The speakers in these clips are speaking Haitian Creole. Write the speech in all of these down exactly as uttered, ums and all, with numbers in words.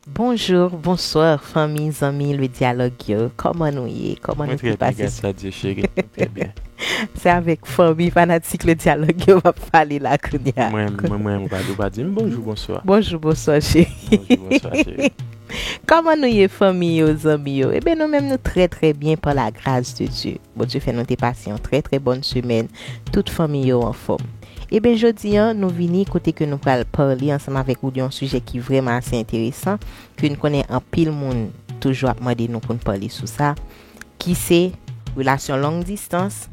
Bonjou, bonswa, fanmi, zanmi, le dyalòg yo. Kòman nou ye? Kòman nou te pase? Mwen trè byen, gras a Dye, cheri. Mwen trè byen. Se avèk fanmi, fanatik le dyalòg yo m ap pale la kounye a. Mwen, mwen, mwen, ou pa, ou pa di m bonjou, bonswa. Bonjou, bonswa, cheri. Bonjou, bonswa, cheri. Kòman nou ye, fanmi yo, zanmi yo? Eben, nou menm, nou trè, trè byen, par la grâce de Dieu. Bondye fè nou te pase yon trè, trè bòn semèn. Tout fanmi yo anfòm. Eben, jodi a, nou vini kote ke nou pral pale ansanm avèk ou de yon sijè ki vrèman ase enteresan, ke n konnen anpil moun toujou ap mande nou pou n pale sou sa, ki se relasyon long distans,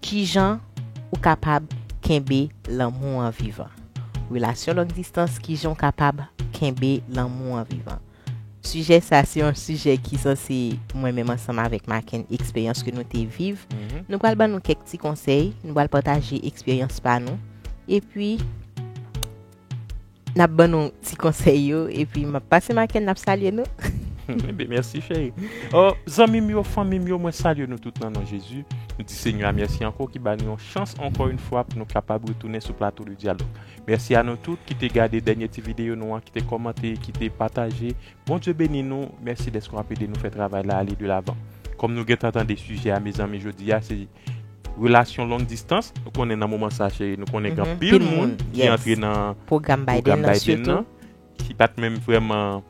kijan ou kapab kenbe lanmou an vivan. Relasyon long distans, kijan ou kapab kenbe lanmou an vivan. Sijè sa, se yon sijè ki sanse mwen menm ansanm avèk Maken, eksperyans ke nou te viv. Mhm. Nou pral ban nou kèk ti konsèy, nou pral pataje eksperyans pa nou. Epi, n ap ban nou ti konsèy yo, epi m ap pase Maken, n ap salye nou. Eben, mèsi, cheri. Oh, zanmi m yo, fanmi m yo, mwen salye nou tout nan non Jezi. Nou di Senyè a mèsi ankò ki ba nou yon chans ankò yon fwa pou nou kapab retounen sou plato de dyalòg. Mèsi a nou tout ki te gade dènye ti videyo nou an, ki te kòmante, ki te pataje. Bondye beni nou. Mèsi dèske w ap ede nou fè travay la ale de lavan. Kòm nou gentan tande sijè a, mezanmi, jodi a, se relasyon long distans. Nou konnen nan moman sa, cheri, nou konnen gen anpil moun ki antre nan pwogram Biden nan, ki pa t menm vrèman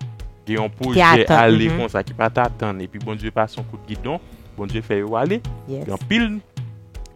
gen yon pwojè ale konsa, ki pa t atann. Epi Bondye pase yon kout gidon, Bondye fè yo ale. Gen anpil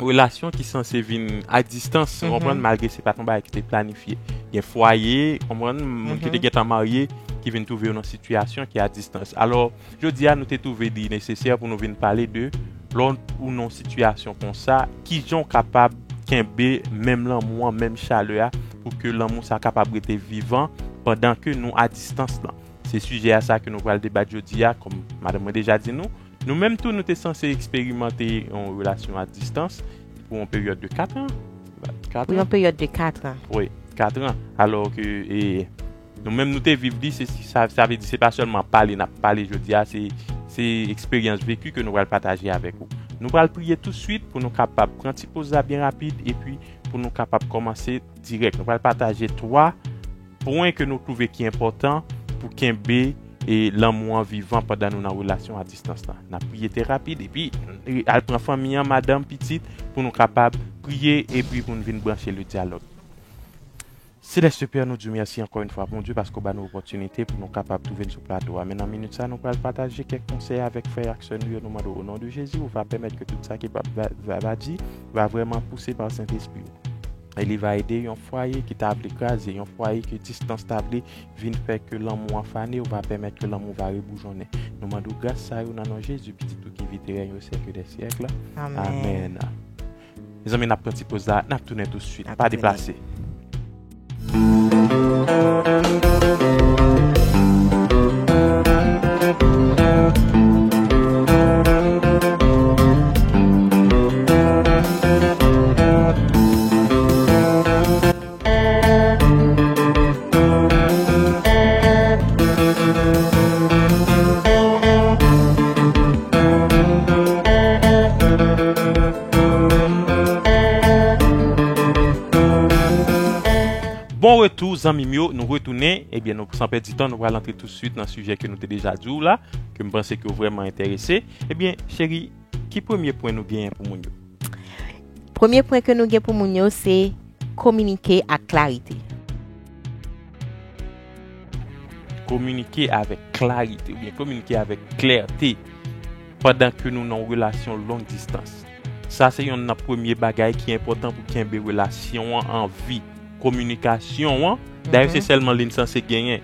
relasyon ki sanse vin a distans, ou konprann, malgre se pa t yon bagay ki te planifye. Gen fwaye, konprann, moun ki te gentan marye, ki vin twouve yo nan sitiyasyon ki a distans. Alò, jodi a, nou te twouve li nesesè pou nou vin pale de, lè w nan yon sitiyasyon konsa, kijan w kapab kenbe menm lanmou an, menm chalè a, pou ke lanmou sa kapab rete vivan pandan ke nou a distans lan. Se sijè a sa ke nou pral debat jodi a, kòm madanm mwen deja di nou. Nou menm tou, nou te sanse eksperimante yon relasyon a distans pou yon peryòd de kat an. Kat an? Pou yon peryòd de kat an. Wi, kat an. Alò ke, e, nou menm nou te viv li, se, sa, sa vle di se pa sèlman pale n ap pale jodi a, se, se eksperyans veki ke nou pral pataje avèk ou. Nou pral priye tousuit pou nou kapab pran ti poz la byen rapid, epi pou nou kapab kòmanse dirèk. Nou pral pataje twa pwen ke nou twouve ki enpòtan pou kenbe, e, lanmou an vivan pandan nou nan relasyon a distans la. N ap priye trè rapid, epi, e, al pran fanmi an, madanm, pitit, pou nou kapab priye, epi pou nou vin branche le dyalòg. Seleste Pè, nou di w mèsi ankò yon fwa, Bondye, paske w ba nou opòtinite pou nou kapab twouve n sou plato a. Men nan minit sa, nou pral pataje kèk konsèy avèk frè ak sè nou yo. Nou mande w, o non de Jezi, ou va pèmèt ke tout sa ke pap va, va, va di, va vrèman pouse pa Sentespri w. E li va ede yon fwaye ki ta vle kraze, yon fwaye ke distans ta vle vin fè ke lanmou an fane, ou va pèmèt ke lanmou va reboujonnen. Nou mande w gras sa yo nan non Jezi, pitit ou ki viv e règne au siècle des siècles. Amèn. Amèn. Mezanmi, n ap pran ti poz la, n ap tounen tousuit. Pa deplase. Bon retou, zanmi m yo, nou retounen. Ebyen, nou, san pèdi tan, nou pral antre tousuit nan sijè ke nou te deja di w la, ke m panse ke w vrèman enterese. Ebyen, cheri, ki premye pwen nou genyen pou moun yo? Premye pwen ke nou gen pou moun yo, se kominike ak klarite. Kominike avèk klarite, oubyen kominike avèk klète pandan ke nou nan yon relasyon long distans. Sa se yonn nan premye bagay ki enpòtan pou kenbe relasyon an an vi. Kominikasyon an, dayè se sèlman li n sanse genyen.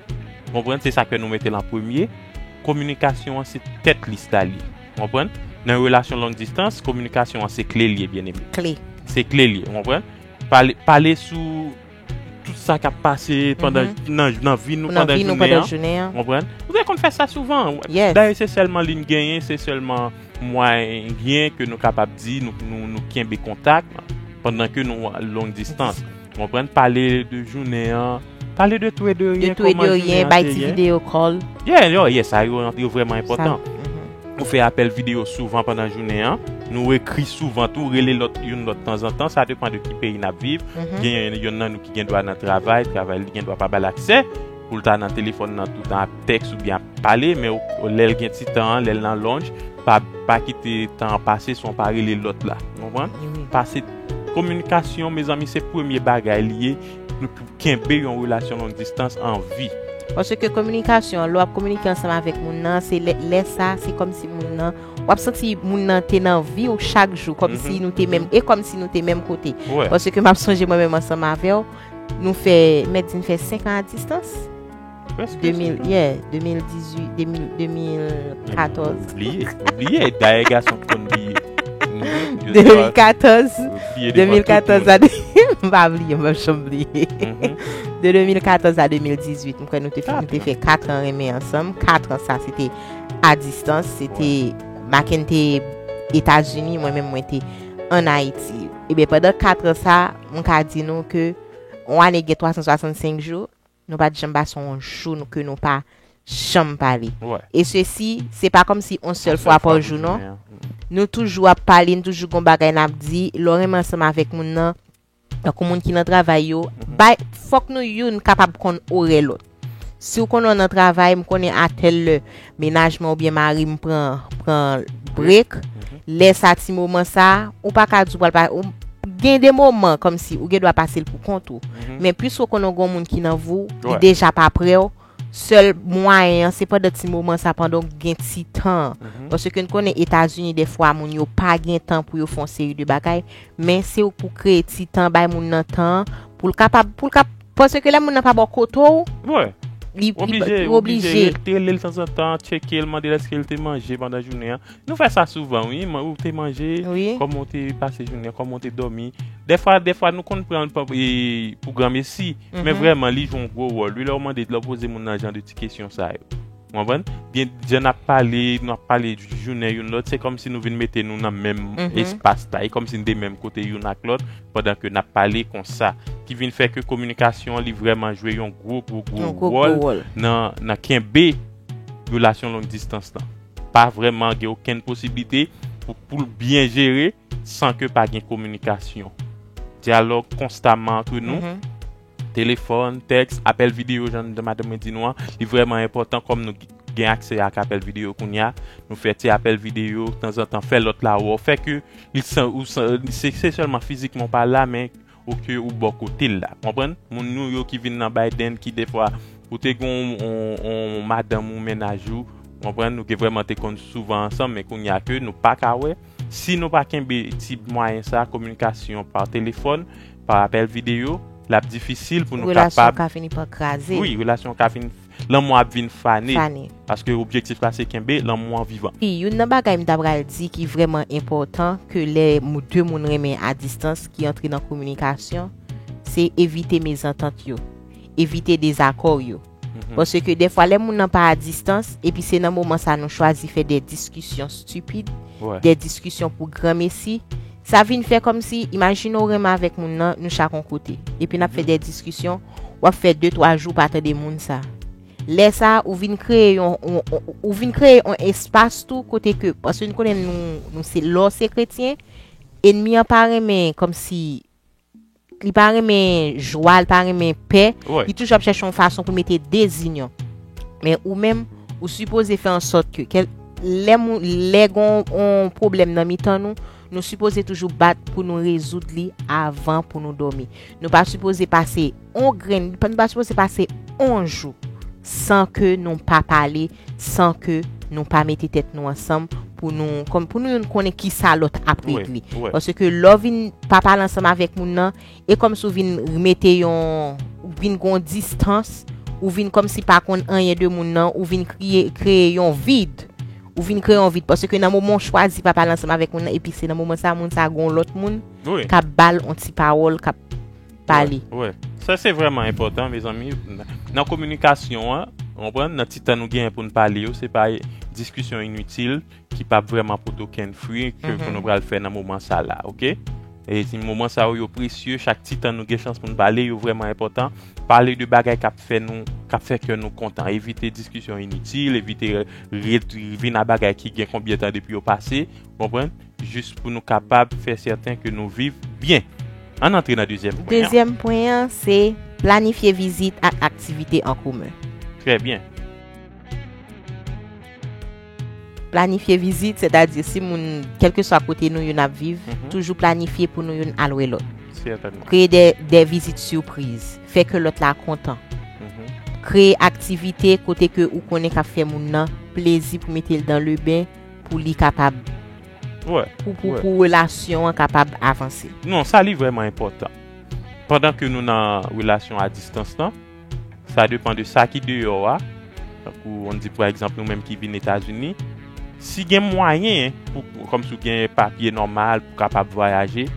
Konprann? Se sa k fè nou mete l an premye. Kominikasyon an se tèt lis la li. Konprann? Nan yon relasyon long distans, kominikasyon an se kle li ye, byeneme. Kle. Se kle li ye, konprann? Pale, pale sou tout sa k ap pase pandan, nan, nan vi nou pandan jounen an. Konprann? Nou te konn fè sa souvan. Dayè, se sèlman li n genyen, se sèlman mwayen ke nou kapab di, nou, nou, nou kenbe kontak pandan ke nou long distans. Konprann? Pale de jounen an, pale de tou e de ryen, kòman jounen an te ye. Bay ti videyo call. Yeah, yo, yeah, sa yo, yo vrèman enpòtan. Ou fè apèl videyo souvan pandan jounen an. Nou ekri souvan tou, rele lòt, youn lòt tanzantan. Sa depann de ki peyi n ap viv. Gen yonn nan nou ki gen dwa nan travay, travay li gen dwa pa ba l aksè. pou l ta nan telefòn nan toutan ap tèks oubyen ap pale, men ou- lè l gen ti tan an, lè l nan lounge, pa, pa kite tan an pase san w pa rele lòt la. Ou konprann? Pase kominikasyon, mezanmi, se premye bagay li ye pou, pou kenbe yon relasyon long distans an vi. Paske kominikasyon, lè w ap kominike ansanm avèk moun nan, se lè, lè sa, se kòmsi moun nan, w ap santi moun nan te nan vi w chak jou, kòmsi nou te menm, e kòmsi nou te menm kote. Paske m ap sonje mwen menm ansanm avè w, nou fè, mèt di n fè senk an a distans. Prèske. De mil, yeah, de mil dizuit, de mil, de mil katòz. Ou bliye, ou bliye, dayè gason ki konn bliye. Mhm. Yo te- de mil katòz, Yo bliye de mil katòz devan tout moun. A de, m pa bliye, m pa janm bliye. Mhm. De de mil katòz a de mil dizuit, m kwè nou te fè, nou te fè kat an renmen ansanm. Kat an sa, se te a distans, se te, Maken te Etazini, mwen menm mwen te ann Ayiti. Ebyen, pandan kat an sa, m ka di nou ke yon ane gen twa san swasannsenk jou, nou pa t janm pase yon jou nou- ke nou pa janm pale. E sesi, se pa kòmsi yon sèl fwa pa jou, non. Nou toujou ap pale, nou toujou gon bagay n ap di. Lè w renmen ansanm avèk moun nan, tankou moun ki nan travay yo, bay, fòk nou youn kapab konn orè lòt. Si w konnen w nan travay, m konnen a tèl lè, mennaj mwen oubyen mari m pran, pran brek, lè sa, ti moman sa, ou pa ka di w pral pa, ou, gen de moman kòmsi ou gen dwa pase l pou kont ou. Men plis ou konnen w gen yon moun ki nan vi w, li deja pa prè w, sèl mwayen an, se pandan ti moman sa, pandan w gen ti tan an. Paske n konnen Etazini, dèfwa, moun yo pa gen tan pou yo fè yon seri de bagay, men se ou pou kreye ti tan, bay moun nan tan, pou l kapab, pou l kap, paske lè moun nan pa bò kote w, li, li, li oblije rete, rele l tanzantan, tcheke l, mande l èske l te manje pandan jounen an. Nou fè sa souvan, wi. Man- Ou te manje, kòman w te pase jounen an, kòman w te dòmi. Dèfwa, dèfwa, nou konn pran l pa- e, pou granmesi, men vrèman, li jwe yon gwo wòl. Wi, lè w mande, lè w poze moun nan jan de ti kesyon sa yo. Ou konprann? Gen jan n ap pale, nou ap pale jounen youn lòt, se kòmsi nou vin mete nou nan menm espas la. E kòmsi n te menm kote youn ak lòt, pandan ke n ap pale konsa. Ki vin fè ke kominikasyon an, li vrèman jwe yon gwo, gwo, gwo wòl nan, nan kenbe relasyon long distans lan. Pa vrèman gen okenn posiblite pou, pou l byen jere san ke pa gen kominikasyon. Dyalòg konstaman ant nou. Telefòn, tèks, apèl videyo, jan madanm mwen di nou an, li vrèman enpòtan kòm nou gen aksè ak apèl videyo kounye a. Nou fè ti apèl videyo, tanzantan, fè lòt la wè w. Fè ke li san, ou san, se, se sèlman fizikman w pa la, men ou ke ou bò kote l la. Konprann? Moun nou yo ki vin nan Biden, ki dèfwa, ou te gen yon, yon, yon madanm ou mennaj ou, konprann? Nou te vrèman te konn souvan ansanm, men kounye a ke nou pa ka wè. Si nou pa kenbe ti mwayen sa, kominikasyon pa telefòn, pa apèl videyo, l ap difisil pou nou kapab. Relasyon ka fini pa kraze. Wi, relasyon ka vin, lanmou ap vin fane. Fane. Paske objektif la se kenbe lanmou an vivan. Wi, youn nan bagay m ta pral di ki vrèman enpòtan ke lè mou- de moun renmen a distans ki antre nan kominikasyon, se evite mezantant yo, evite dezakò yo. Paske dèfwa lè moun nan pa a distans, epi se nan moman sa nou chwazi fè de diskisyon stipid, de diskisyon pou granmesi, sa vin fè kòmsi, imajine w renmen avèk moun nan, nou chak yon kote. Epi n ap fè de diskisyon, w ap fè de, twa jou pa tande moun sa. Lè sa, ou vin kreye yon, yon- yon- ou vin kreye yon espas tou kote ke, paske nou konnen nou, nou se, lè w se kretyen, enmi an pa renmen kòmsi, li pa renmen jwa, li pa renmen pè, li toujou ap chèche yon fason pou mete dezinyon. Men ou menm, ou sipoze fè an sòt ke, kèl- lè moun, lè gon yon pwoblèm nan mitan nou, nou sipoze toujou bat pou nou rezoud li avan pou nou dòmi. Nou pa sipoze pase on grenn, nou pa sipoze pase on jou san ke nou pa pale, san ke nou pa mete tèt nou ansanm pou nou, kòm, pou nou youn konnen kisa lòt ap regle. Paske lè w vin pa pale ansanm avèk moun nan, e kòmsi w vin mete yon, ou vin gon distans, ou vin kòmsi pa konn anyen de moun nan, ou vin kriye, kreye yon vid. Ou vin kreye yon vid, paske nan moman w chwazi pa pale ansanm avèk moun nan, epi se nan moman sa, moun sa gon lòt moun k ap ba l yon ti pawòl, k ap pale. Wi, wi. Sa se vrèman enpòtan, mezanmi. Nan kominikasyon an, ou konprann, nan ti tan nou genyen pou n pale yo, se pa diskisyon initil ki p ap vrèman pote okenn fwi ke pou nou pral fè nan moman sa la, oke? E ti moman sa yo, yo presye, chak ti tan nou gen chans pou n pale, yo vrèman enpòtan. Pale de bagay k ap fè nou, k ap fè kè nou kontan. Evite diskisyon initil, evite re- vin a bagay ki gen konbyen tan depi yo pase, konprann? Jis pou nou kapab fè sèten ke nou viv byen. Ann antre nan dezyèm pwen an. Dezyèm pwen an, se Planifye vizit ak aktivite an komen. Trè byen. Planifye vizit, sètadi si moun, kèlkeswa kote nou youn ap viv, Mhm. toujou planifye pou nou youn al wè lòt. Sètènman. Kreye de, de vizit sipriz. Fè ke lòt la kontan. Mhm. Kreye aktivite kote ke ou konnen k ap fè moun nan plezi pou mete l dan le ben pou li kapab, Wè. pou, pou, Wè. Pou relasyon an kapab avanse. Non, sa li vrèman enpòtan. Pandan ke nou nan relasyon a distans lan, sa depan de sa ki deyò a. Tankou, on di, pa egzanp, nou menm ki vin Etazini, si gen mwayen, pou, pou, kòmsi w gen papye nòmal, pou kapab vwayaje,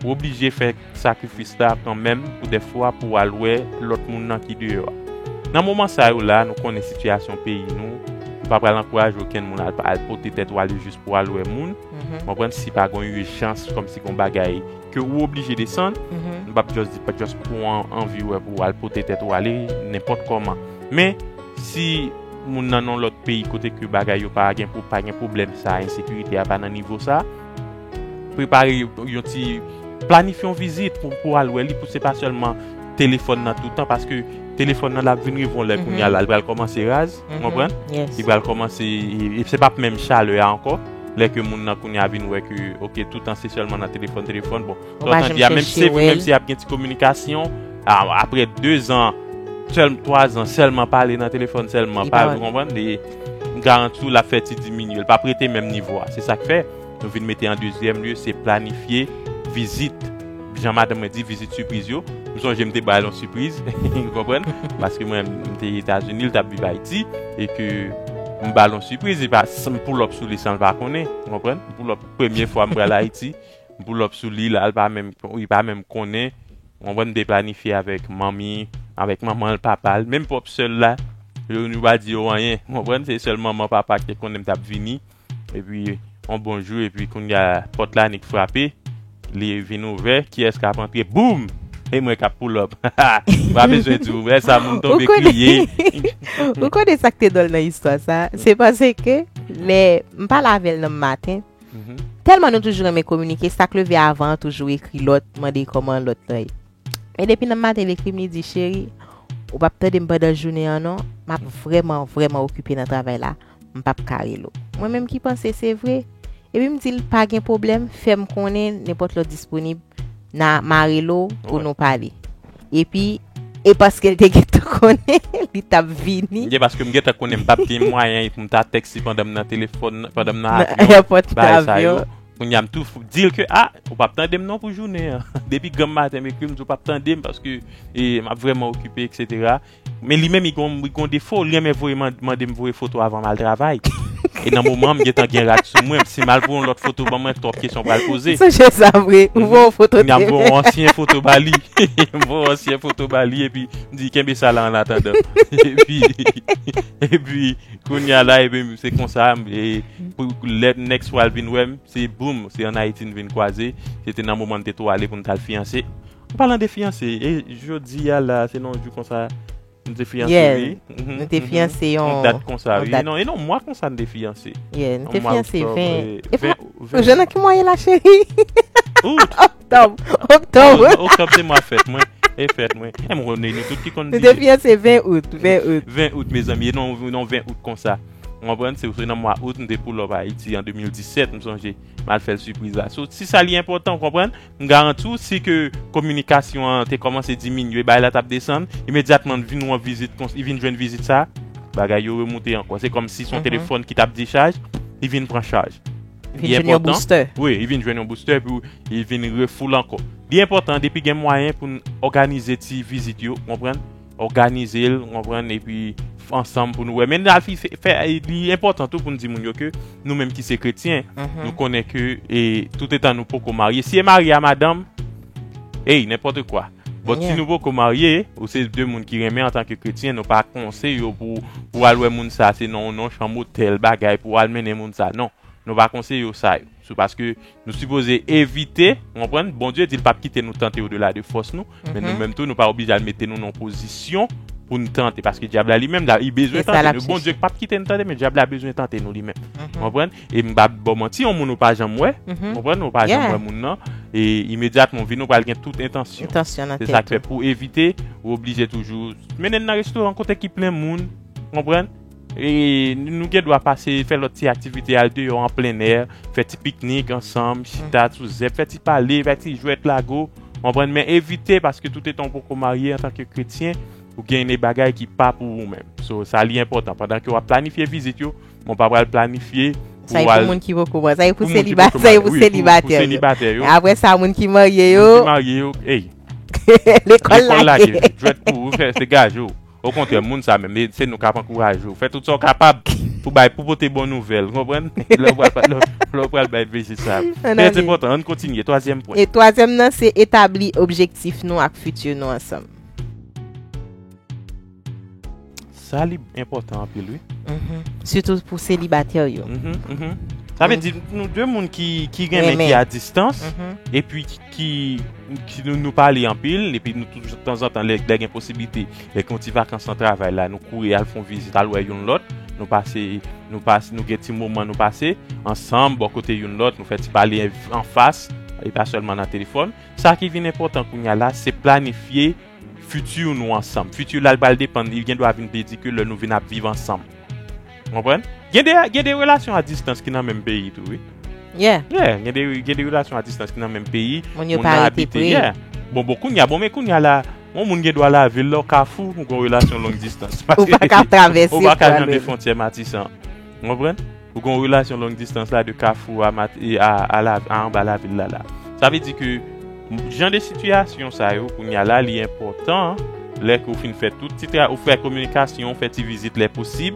ou oblije fè sakrifis la kanmenm, pou dèfwa, pou w al wè lòt moun nan ki deyò a. Nan moman sa yo la, nou konnen sitiyasyon peyi nou, nou pa pral ankouraje okenn moun al, al pote tèt ou ale jis pou al wè moun. Mhm, Konprann, si pa gen ijans, kòmsi gen bagay ke ou oblije desann, mhm. m p ap just di, pa just pou an, anvi wè pou al pote tèt ou ale, nenpòt kòman. Men, si moun nan nan lòt peyi kote ke bagay yo pa gen, pou, pa gen pwoblèm sa, ensekirite a pa nan nivo sa, prepare yon, yon ti, planifye yon vizit pou, pou al wè li, pou se pa sèlman telefòn nan toutan, paske telefòn nan l ap vin rive yon lè Mhm. Kounye a la, l pral kòmanse raz, Mhm. konprann? Yes. Li pral kòmanse, e, e se p ap menm chalè a ankò. Lè ke moun nan kounye a vin wè ke, ok, toutan se sèlman nan telefòn, telefòn, bon. Ou pa Sa w di janm a, menm chèche si se vre, wè menm l. Si ap gen ti kominikasyon, a, apre de zan, sèl, twa zan, sèlman pale nan telefòn, sèlman Li pa, pa- ou konprann? Li, m garanti w, l ap fè ti diminye. L p ap rete menm nivo a. Se sa k fè, nou vin mete an dezyèm lye, se planifye vizit. Jan madanm mwen di, vizit sipriz yo. M sonje m te bay yon sipriz, ou konprann? Paske mwen, m te Etazini, l t ap viv Ayiti, e ke m ba l yon sipriz, e pa, m pull up sou li san l pa konnen, ou konprann? M pull up premye fwa m pral Ayiti, m pull up sou li, la, l pa menm, li pa menm konnen, ou konprann? M te planifye avèk manmi, avèk manman l, papa l, menm pwòp sè l la, yo, nou pa di yo anyen, ou konprann? Se sèl manman, papa ki te konnen m t ap vini, epi, yon bon jou, epi kounye a, pòt la nik frape, li vin ouvè, kiyès k ap antre? Boum! E mwen k ap pull up. Pa bezwen di w, wè sa, moun tonbe Ou konnen- kriye. Ou konnen sa k te dòl nan istwa sa? Se paske lè m pale avè l nan maten, Mhm. tèlman nou toujou renmen kominike, sa k leve avan an toujou ekri lòt, mande kòman lòt lan ye. E depi nan maten, l ekri m, li di, cheri, ou p ap tande m pandan jounen an non, m ap vrèman, vrèman okipe nan travay la, m p ap ka rele w. Mwen menm ki panse se vre, epi m di l, pa gen pwoblèm, fè m konnen nenpòt lè w disponib, na, m a rele w pou Wè. Nou pale. Epi, e paske l te gentan konnen, li t ap vini. Ye, paske m gentan konnen m p ap gen mwayen pou m ta tèks li pandan m nan telefòn, pandan m nan Nan avyon, airport, nan bagay sa avyon. Yo. Kounye a, m tou f- di l ke, a, ou p ap tande m non pou jounen an. Depi granm maten, m ekri m, di w p ap tande m paske e, m ap vrèman okipe, etsetera. Men li menm, li gon, li gon defo, li renmen voye man- mande m voye foto avan m al travay. E nan moman, m gentan gen rad sou mwen. Si m al voye yon lòt foto ban mwen, twòp kesyon pral poze. Sonje sa vre, ou voye yon foto Kounye a, m te- voye yon ansyen foto ba li. M voye yon ansyen foto ba li, epi m di, kenbe sa la an atandan. Epi, epi, kounye a la, epi se konsa, e, pou lè next fwa l vin wè m, se boum, se an Ayiti n vin kwaze. Se te nan moman n te tou ale pou n t al fiyanse. An palan de fiyanse, e jodi a la, se nan yon jou konsa, n te fiyanse, Yeah, wi. Mhm, nou te mhm. fiyanse yon- Yon dat konsa, yon wi. dat. Non, e non, mwa konsa n te fiyanse. Yeah, nou te Yon mwa fiyanse oktòb, ven. e, E pou- ven, Ou jwenn nan ki mwayen la, cheri? Out! Oktòb. Oktòb. Oktòb se mwa fèt mwen. E fèt mwen. E m konnen nou tout ki konn Nou di. te fiyanse ven out, ven out. Ven out, mezanmi. E non, non, ven out konsa. Ou konprann? Se, se nan mwa out, m te pull up Ayiti an de mil disèt, m sonje. M al fè l sipriz la. So, si sa li enpòtan, ou konprann? M garanti w, si ke kominikasyon an te kòmanse diminye, bagay la t ap desann, imedyatman, vin yon vizit, kons- li vin jwenn vizit sa, bagay yo remoute ankò. Se kòmsi se yon Mhm. Telefòn ki t ap dechaj, li vin pran chaj. Vin Li jwenn yon enpòtan. Booster. Wi, li vin jwenn yon booster, epi li vin refull ankò. Li enpòtan, depi gen mwayen pou n òganize ti vizit yo, ou konprann? Òganize l, ou konprann, epi f- ansanm pou nou wè. Men n al fi- fè, fè, li enpòtan tou pou n di moun yo ke nou menm ki se kretyen, Mhm. nou konnen ke e, toutetan nou poko marye. Si e marye a madanm, ey, nenpòt kwa. Bon, si Yeah. Nou poko marye, ou se de moun ki renmen antanke kretyen, nou pa konseye yo pou, pou al wè moun sa, se nan yon nonch an motèl, bagay, pou al mennen moun sa. Non, nou pa konseye yo sa yo. Se paske nou sipoze evite, ou konprann? Bondye di l p ap kite nou tante odela de fòs nou, men Mhm. nou menm tou, nou pa oblije al mete nou nan pozisyon pou n tante, paske dyab la li menm, la, li bezwen tante nou. Bondye p ap kite n tante, men dyab la bezwen tante nou li menm. Konprann? E m pa ba w manti, yon moun ou pa janm wè, konprann? Ou pa janm wè moun nan, e imedyatman w vini, ou pral gen tout entansyon. Se sa k fè, pou evite, ou oblije toujou mennen n nan restoran kote ki plen moun, konprann? E nou gen dwa pase, fè lòt ti aktivite, al deyò an plen è, fè ti piknik ansanm, chita sou zèb, fè ti pale, fè ti jwèt lago, konprann? Men evite, paske toutetan w poko marye antanke kretyen, ou gen de bagay ki pa pou ou menm. So, sa li enpòtan. Pandan ke w ap planifye vizit yo, men w pa pral planifye pou al. Sa e pou moun ki poko marye. Sa e pou selibatè yo. Wi, pou selibatè yo. Apre sa, moun ki marye yo. Moun ki marye yo, ey. Lekòl lage. Jwèt pou ou, fè, degaje w. Okontrè, moun sa menm, se nou k ap ankouraje w. Fè tout sa w kapab pou bay, pou pote bon nouvèl, konprann? Lè w pral, lè w pral bay vizit sa. Men se enpòtan, ann kontinye, twazyèm pwen. E twazyèm nan, se etabli objektif nou ak fiti nou ansanm. Sa li enpòtan anpil, wi. Sitou pou selibatè yo. Sa vle di, nou de moun ki, ki renmen, ki a distans, epi ki, ki nou, nou pale anpil, epi nou toujou tanzantan, lè, lè gen posiblite, lè gen yon ti vakans nan travay la, nou kouri al fè yon vizit, al wè youn lòt, nou pase, nou pase, nou gen ti moman nou pase ansanm, bò kote youn lòt, nou fè ti pale anfas, e pa sèlman nan telefòn. Sa ki vin enpòtan kounye a la, se planifye fiti nou ansanm. Fiti la, li pral depann, li gen dwa vin vle di ke lè nou vin ap viv ansanm. Konprann? Gen de, gen de relasyon a distans ki nan menm peyi tou, wi. Yeah. Yeah, gen de, gen de relasyon a distans ki nan menm peyi. Moun yo pa rete pre. Yeah. Bon, bon, kounye a, bon, men kounye a la, yon moun gen dwa lavil la, Kafou, ou gen yon relasyon long distans. Ou pa ka travèse pou al wè l. Ou pa ka jwenn de fwontyè Matisan. Ou konprann? Ou gen yon relasyon long distans la de Kafou a, Mat-, e a, a la, a anba lavil la la. Sa vle di ke jan de sitiyasyon sa yo, kounye a la, li enpòtan, lè ke w fin fè tout ti tra-, ou fè kominikasyon, ou fè ti vizit lè posib,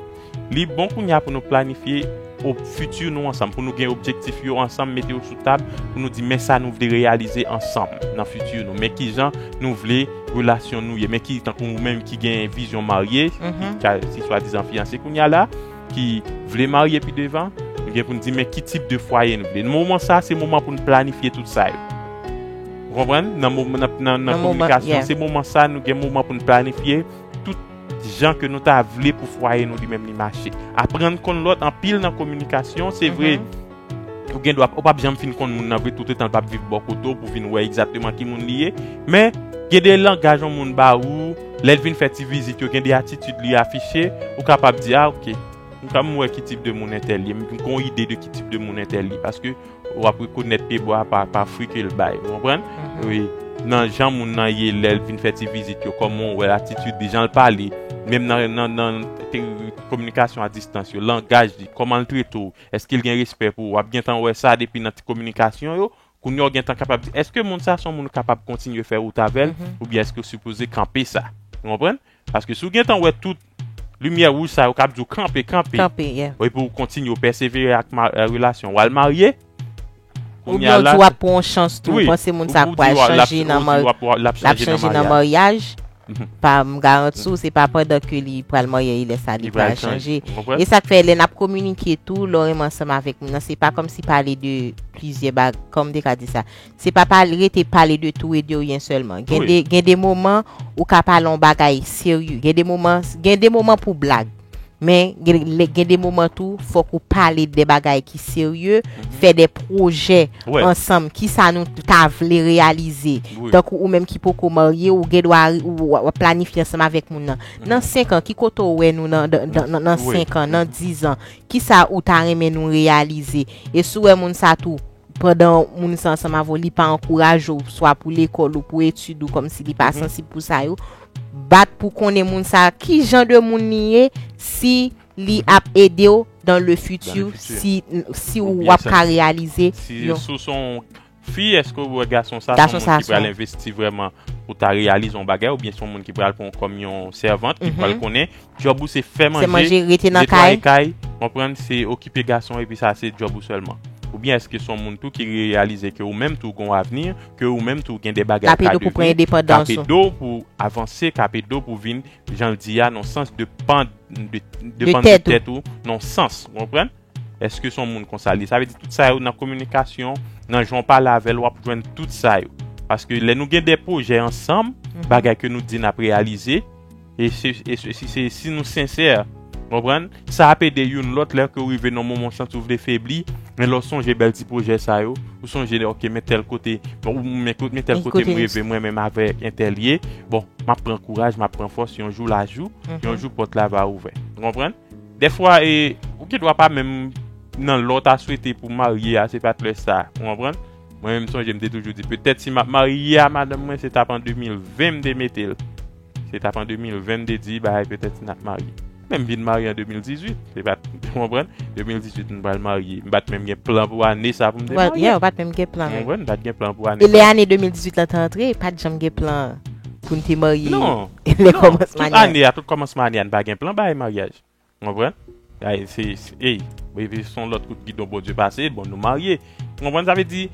li bon kounye a pou nou planifye ob-, fiti nou ansanm, pou nou gen objektif yo ansanm, mete yo sou tab, pou nou di men sa nou vle reyalize ansanm nan fiti nou, men kijan nou vle relasyon nou ye, men ki, tankou ou menm ki gen vizyon marye, ki ka, si swadizan fiyanse kounye a la, ki vle marye pi devan, nou gen pou n di men ki tip de fwaye nou vle. Moman sa, se moman pou n planifye tout sa yo. Ou konprann? Nan moman, nan, nan, nan kominikasyon, se moman sa, nou gen moman pou n planifye tout jan ke nou ta vle pou fwaye nou li menm li mache. Aprann konn lòt anpil nan kominikasyon, se vre. Ou gen dwa, ou p ap janm fin konn moun nan vre, toutotan l p ap viv bò kote w pou vin wè egzakteman ki moun li ye. Men, gen de langaj yon moun ba ou, lè l vin fè ti vizit yo, gen de atitid li afiche, ou kapab di, a, oke, m ka m wè ki tip de moun entèl ye, m gen yon ide de ki tip de moun entèl ye, paske w ap rekonèt pyebwa pa, pa fwi ke l bay, ou konprann? Wi, nan jan moun nan ye, lè l vin fè ti vizit yo, kòman w wè atitid li, jan l pale, menm nan, nan, nan te-, kominikasyon a distans yo, langaj li, kòman l trete w, èske l gen respè pou ou? W ap gentan wè sa depi nan ti kominikasyon yo. Kounye a w gentan kapab di, èske moun sa se yon moun ou kapab kontinye fè wout avè l, oubyen èske w sipoze kanpe sa? Ou konprann? Paske si w gentan wè tout limyè wouj sa yo k ap di w kanpe, kanpe, epi w kontinye, w pèsevere ak ma-, relasyon, w al marye, kounye a la, oubyen w di w ap pran yon chans tou, w panse moun sa pral chanje nan mari-, l ap chanje nan maryaj. Pa m garanti w, se pa pandan ke li pral marye, e lè sa li pral chanje. E sa k fè, lè n ap kominike tou, lè w renmen ansanm avèk moun nan, se pa kòmsi pale de plizyè bag-, kòm m te ka di sa. Se pa pale, rete pale de tou e de ryen sèlman. Gen de, gen de moman, ou ka pale yon bagay serye. Gen de moman, gen de moman pou blag. Men, gen, gen de moman tou, fòk ou pale de bagay ki serye, fè de pwojè ansanm. Kisa nou ta vle reyalize? Tankou ou menm ki poko marye, ou gen dwa, ou, w ap planifye ansanm avèk moun nan. Nan senk an, ki kote w wè nou nan, nan, nan, nan, nan senk an, nan diz an? Kisa ou ta renmen nou reyalize? E si w wè moun sa tou, pandan moun sa ansanm avè w, li pa ankouraje w, swa pou lekòl ou, pou etid ou, kòmsi li pa sansib pou sa yo, bat pou konnen moun sa, ki jan de moun li ye, si li ap ede w dans le futur, si, si w ap ka reyalize yon. Si w se yon fi, èske w wè gason sa se yon moun ki pral envesti vrèman pou ta reyalize yon bagay, oubyen se yon moun ki pral pran w kòm yon sèvant, ki pral konnen djòb ou se fè manje, netwaye kay, konprann, se okipe gason, epi sa se djòb ou sèlman? Oubyen èske se yon moun tou ki reyalize ke ou menm tou w gen yon avni, ke ou menm tou w gen de bagay w ka devni, k ap ede w pou avanse, k ap ede w pou vin, jan l di a, nan sans de pan, de, depann de tèt ou, nan sans, ou konprann? Èske se yon moun konsa li ye? Sa vle di tout sa yo nan kominikasyon, nan jan w pale avè l, w ap jwenn tout sa yo. Paske lè nou gen de pwojè ansanm, bagay ke nou di n ap reyalize, E se, e se, si se, si nou sensè, konprann? Sa ap ede youn lòt lè ke w rive nan moman w santi w vle febli, men lè w sonje bèl ti pwojè sa yo, ou sonje, ok, men tèl kote, bon, ou men kote, men tèl kote m reve, mwen menm avèk entèl ye, bon, m ap pran kouraj, m ap pran fòs, yon jou la jou, yon jou pòt la va ouvè. Ou konprann? Dèfwa, e, ou gen dwa pa menm nan lè w ta swete pou w marye a, se pa t lè sa, ou konprann? Mwen menm, m sonje, m te toujou di, petèt si m ap marye a madanm mwen, se t ap an de mil ven m te mete l. Se t ap an de mil ven m te di, bagay, petèt si n ap marye. Men m vin marye an de mil dizuit. Se pa t, ou konprann? De mil dizuit, m pral marye. M pa t menm gen plan pou ane sa pou m te marye. Yeah, ou pa t menm gen plan, men. Ou konprann? M pa t gen plan pou ane sa. E lè ane de mil dizuit lan te antre, pa t janm gen plan pou n te marye. Non. Lè kòmansman ane a. Tout ane a, tout kòmansman ane a, n pa gen plan bagay maryaj. Ou konprann? Ay, se, se, ey, epi se yon lòt kout gidon Bondye pase, bon, nou marye. Ou konprann? Sa vle di,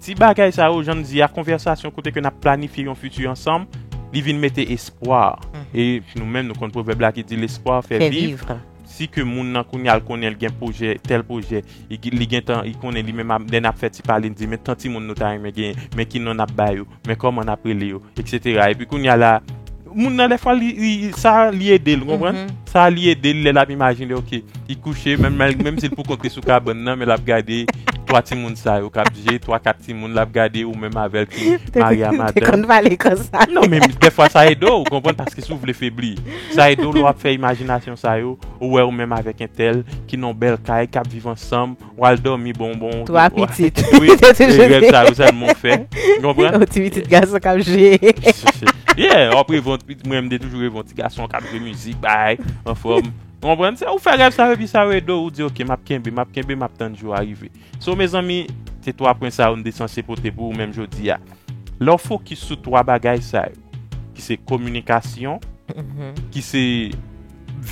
ti bagay sa yo, jan m di a, konvèsasyon kote ke n ap planifye yon fiti ansanm, li vin mete espwa. E nou menm, nou konn pwovèb la ki di, l'espoir fait vivre. Si ke moun nan kounye a l konnen l gen pwojè, tèl pwojè, li, li gentan, li konnen li menm, lè n ap fè ti pale, li di, men tan timoun nou ta renmen genyen, men ki non n ap ba yo, men kòman n ap rele yo, etsetera. Epi kounye a la, moun nan, dèfwa, li, li, sa li ede l, ou konprann? Sa li ede l lè l ap imajine, ok, li kouche, menm, menm si l pou kont li sou kabann nan, men l ap gade twa timoun sa yo k ap je, twa, kat timoun l ap gade, ou menm avè l ki marye a madanm. Te konn pale konsa. Non, men dèfwa sa ede w, ou konprann, paske si w vle febli, sa ede w lè w ap fè imajinasyon sa yo, ou wè ou menm avèk entèl ki nan yon bèl kay, k ap viv ansanm, w al dòmi bon, bon. Twa pitit. Wi, e rèv sa yo sèlman w fè. Ou konprann? Yon ti pitit gason k ap jwe. Yeah, w ap reve yon ti pitit, mwen, m te toujou reve yon ti gason k ap jwe mizik, bay, anfòm. Ou konprann? Se ou fè rèv sa yo, epi sa yo ede w, ou di, ok, m ap kenbe, m ap kenbe, m ap tann jou a rive. So, mezanmi, se twa pwen sa yo m te sanse pote pou ou menm jodi a. Lè w fokis sou twa bagay sa yo, ki se kominikasyon, ki se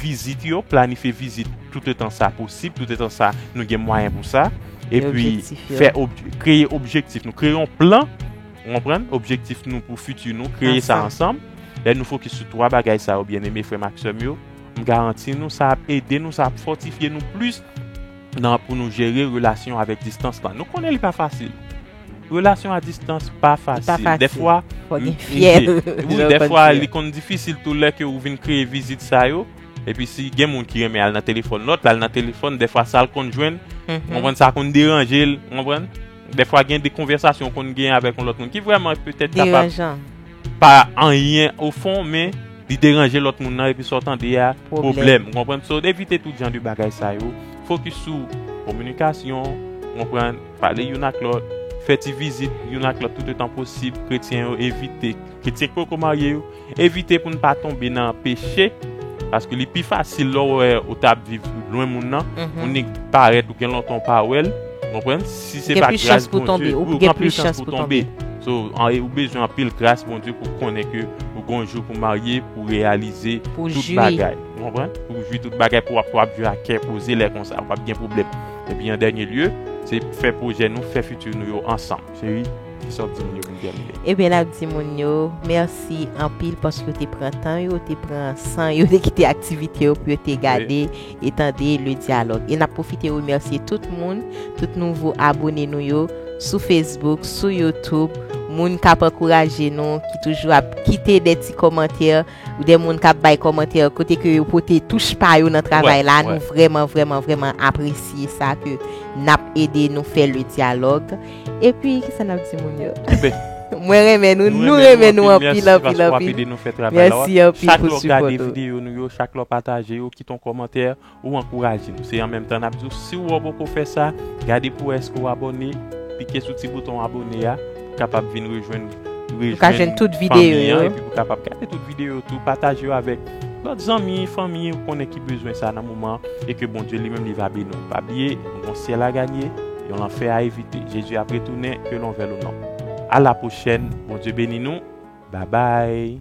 vizit yo, planifye vizit toutotan sa posib, toutotan sa nou gen mwayen pou sa, epi fè ob-, kreye objektif nou, kreye yon plan, ou konprann? Objektif nou pou fiti nou, kreye sa ansanm. Lè nou fokis sou twa bagay sa yo, byeneme frè m ak sè m yo, m garanti nou, sa ap ede nou, sa ap fòtifye nou plis nan, pou nou jere relasyon avèk distans lan. Nou konnen li pa fasil. Relasyon a distans pa fasil. Dèfwa, fò gen fyèl, wi, dèfwa, li konn difisil tou lè ke ou vin kreye vizit sa yo. Epi si gen moun ki renmen al nan telefòn lòt, l al nan telefòn, dèfwa sa l konn jwenn, ou konprann, sa konn deranje l, ou konprann? Dèfwa gen de konvèsasyon ou konn gen avèk yon lòt moun ki vrèman petèt kapab pa anyen o fon, men li deranje lòt moun nan, epi sa w tande a, pwoblèm. Ou konprann? So, evite tout jan de bagay sa yo. Fokis sou kominikasyon, ou konprann? Pale youn ak lòt, fè ti vizit youn ak lòt toutotan posib. Kretyen yo evite, kretyen ki poko marye yo, evite pou n pa tonbe nan peche, paske li pi fasil lè w wè ou t ap viv lwen moun nan, ou nik parèt, ou gen lontan w pa wè l, ou konprann? Si se pa gras Bondye, ou gen anpil chans pou tonbe. So, an, ou bezwen anpil gras Bondye pou konnen ke ou gon jou pou marye, pou reyalize tout bagay. Ou konprann? Pou jwi tout bagay, pou w ap, w ap jwi ak kè poze lè konsa, w ap gen pwoblèm. Epi an dènye lye, se fè pwojè nou, fè fiti nou yo ansanm. Cheri, kisa w ap di moun yo pou n tèmine? Ebyen, n ap di moun yo mèsi anpil paske yo te pran tan yo, te pran san yo, te kite aktivite yo pou yo te gade e tande Le Dialogue. E n ap pwofite remèsye tout moun, tout nouvo abone nou yo sou Facebook, sou YouTube, moun k ap ankouraje nou, ki toujou ap kite de ti kòmantè, ou de moun k ap bay kòmantè, kote ke yo pote touch pa yo nan travay la, nou vrèman, vrèman, vrèman apresye sa ke n ap ede nou fè Le Dialogue. Epi, kisa n ap di moun yo? Mwen renmen nou, nou renmen nou anpil, anpil, anpil. Mèsi anpil pou sipò nou. Chak lè w gade videyo nou yo, chak lè w pataje yo, kite yon kòmantè, ou ankouraje nou. Se an menm tan n ap di w, si w poko fè sa, gade pou wè èske w abòne, pike sou ti bouton abòne a, pou kapab vin rejwenn, rejwenn fanmi an, epi pou kapab gade tout videyo tou, pataje yo avèk lòt zanmi, fanmi ou konnen ki bezwen sa nan moman an, e ke Bondye li menm li va beni w. Pa bliye, nou gon syèl a ganye, yon lanfè a evite. Jezi ap retounen, ke lon vè lo non. A la pwochèn, Bondye beni nou. Babay.